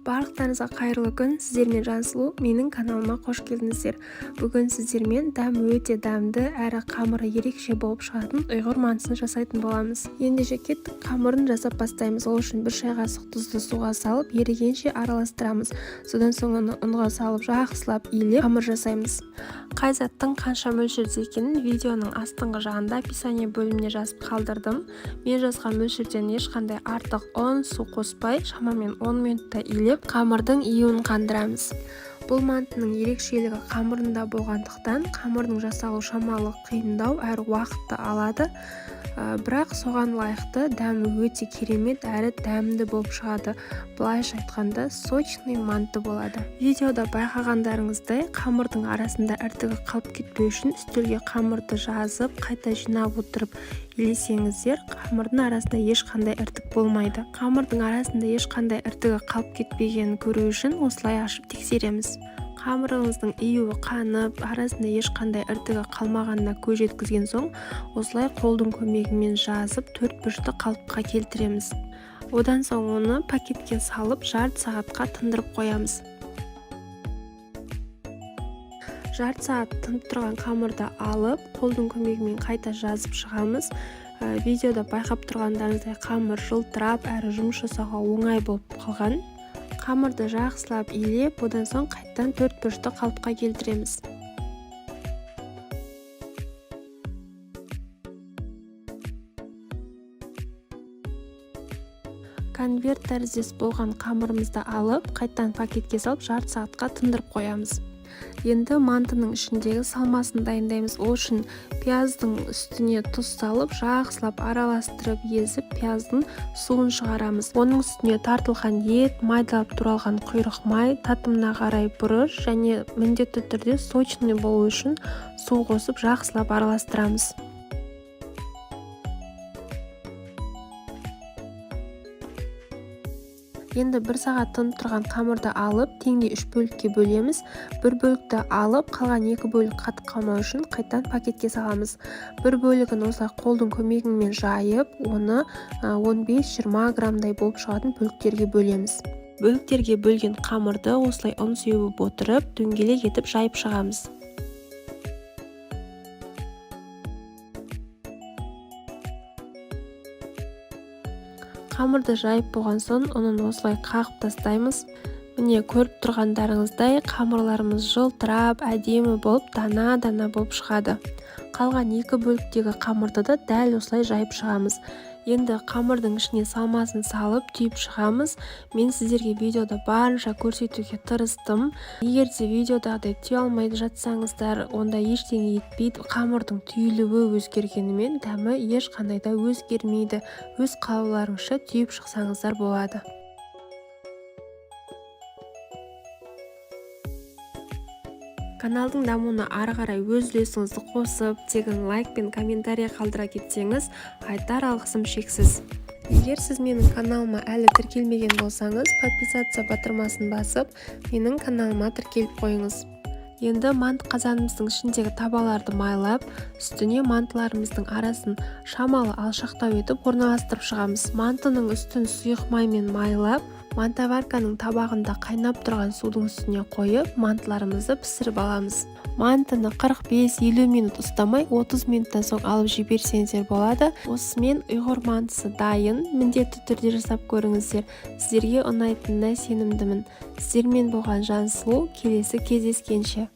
Барлықтарыңызға қайырлы күн. Сіздермен Жансұлу, менің каналыма қош келдіңіздер. Бүгін сіздермен дәмі өте дәмді әрі қамыры ерекше болып шығатын ұйғыр мантысын жасайтын боламыз. Ендеше кеттік, қамырын жасап бастаймыз. Ол үшін 1 шай қасық тұзды суға салып, ерігенше араластырамыз. Содан соң оны ұнға салып жақсылап илеп қамыр жасаймыз. Қай заттың қанша мөлшерде екенін видеоның астыңғы жағында описание бөліміне жазып қалдырдым. Мен жазған мөлшерден ешқандай артық ұн, су қоспай, шамамен 10 минутта илеп қамырдың июін қандырамыз. Бұл мантының ерекшелігі қамырында болғандықтан қамырдың жасалу шамалы қиындау әрі уақытты алады. Бірақ соған лайықты дәмі өте керемет әрі дәмді болып шығады. Былайша айтқанда, сочный манты болады. Видеода байқағандарыңыздай, қамырдың арасында іртігі қалып кетпеу үшін үстелге қамырды жазып, қайта жинап отырып илесеңіздер, қамырдың арасында ешқандай іртік болмайды. Қамырдың арасында ешқандай іртігі қалып кетпегенін көру үшін осылай ашып тексереміз. Қамырыңыздың июі қанып, арасында ешқандай іртігі қалмағанына көз жеткізген соң, осылай қолдың көмегімен жазып, төрт бұрышты қалыпқа келтіреміз. Одан соң оны пакетке салып, жарты сағатқа тындырып қоямыз. Жарты сағат тынып тұрған қамырды алып, қолдың көмегімен қайта жазып шығамыз. Видеода байқап тұрғандарыңыздай, қамыр жылтырап әрі жұмыс жасауға оңай болып қалған. Қамырды жақсылап илеп, одан соң қайтадан төрт бұрышты қалыпқа келтіреміз. Конверт тәріздес болған қамырымызды алып, қайтадан пакетке салып, жарты сағатқа тындырып қоямыз. Енді мантының ішіндегі салмасын дайындаймыз. Ол үшін пияздың үстіне тұз салып, жақсылап араластырып, езіп, пияздың суын шығарамыз. Оның үстіне тартылған ет, майдалап туралған құйрық май, татымына қарай бұрыш және міндетті түрде сочный болу үшін су қосып жақсылап араластырамыз. Енді 1 сағат тынып тұрған қамырды алып, теңдей 3 бөлікке бөлеміз. Бір бөлікті алып, қалған 2 бөлік қатып қалмау үшін қайтадан пакетке саламыз. Бір бөлігін осылай қолдың көмегімен жайып, оны 15-20 граммдай болып шығатын бөліктерге бөлеміз. Бөліктерге бөлген қамырды осылай ұн сеуіп отырып, дөңгелек етіп жайып шығамыз. Қамырды жайып болған соң, ұнын осылай қағып тастаймыз. Міне, көріп тұрғандарыңыздай, қамырларымыз жылтырап, әдемі болып, дана-дана болып шығады. Қалған 2 бөліктегі қамырды да дәл осылай жайып шығамыз. Енді қамырдың ішіне салмасын салып, түйіп шығамыз. Мен сіздерге видеода барынша көрсетуге тырыстым. Егер де видеодағыдай түйе алмай жатсаңыздар, онда ештеңе етпейді. Қамырдың түйілуі өзгергенімен дәмі ешқандай да өзгермейді. Өз қалауларыңызша түйіп шықсаңыздар болады. Каналдың дамуына ары қарай өз үлесіңізді қосып, тегін лайк пен комментарий қалдыра кетсеңіз, айтар алғысым шексіз. Егер сіз менің каналыма әлі тіркелмеген болсаңыз, подписаться батырмасын басып, менің каналыма тіркеліп қойыңыз. Енді манты қазанымыздың ішіндегі табаларды майлап, үстіне мантыларымыздың арасын шамалы алшақтау етіп орналастырып шығамыз. Мантының үстін сұйық маймен майлап, мантоварканың табағында қайнап тұрған судың үстіне қойып, мантыларымызды пісіріп аламыз. Мантыны 45-50 минут ұстамай, 30 минуттан соң алып жіберсеңіздер болады. Осымен ұйғыр мантысы дайын. Міндетті түрде жасап көріңіздер. Сіздерге ұнайтынына сенімдімін. Сіздермен болған Жансұлу, келесі кездескенше.